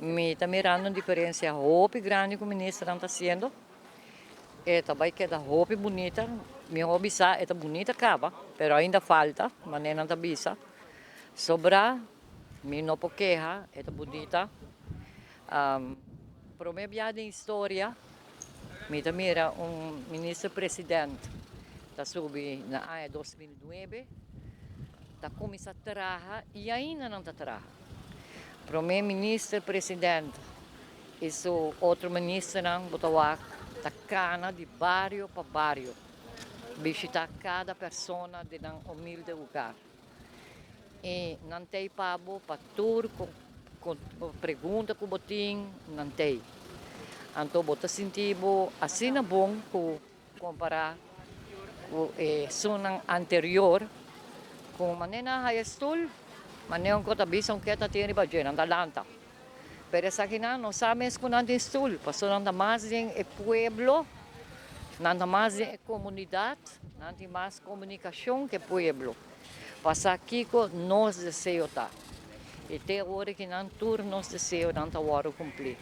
Mi ta mirando un diferencia hopi grandi cu ministernan ta haciendo. E ta bay keda hopi bunita. Mi a bisa e ta bunita caba, pero ainda falta, manera nan ta bisa. Sobra, mi no por keha, e ta bunita. Prome bia den historia, mi ta mira un minister president ta subi na aña 2009, ta cuminsa traha y ainda nan ta traha. Prome minister president y su otro ministernan bo ta wak ta cana di bario pa bario, bishita cada persona den nan humilde hogar. Y nan t'ey pa bo pa tur pregunta cu bo tin, nan t'ey. Anto bo ta sinti bo asina bon cu compara cu esunnan anterior cu manera nan haya stoel, manera un cu ta bisa un keta tin riba dje, nan ta lanta. Pero esakinan no sa mes cu nan tin stoel, pasobra nan ta mas den e pueblo, nan ta mas den e comunidad, nan tin mas comunicacion cu e pueblo. Pa sa kico nos deseo ta. Y te ora cu nan tur nos deseonan ta wordo cumpli.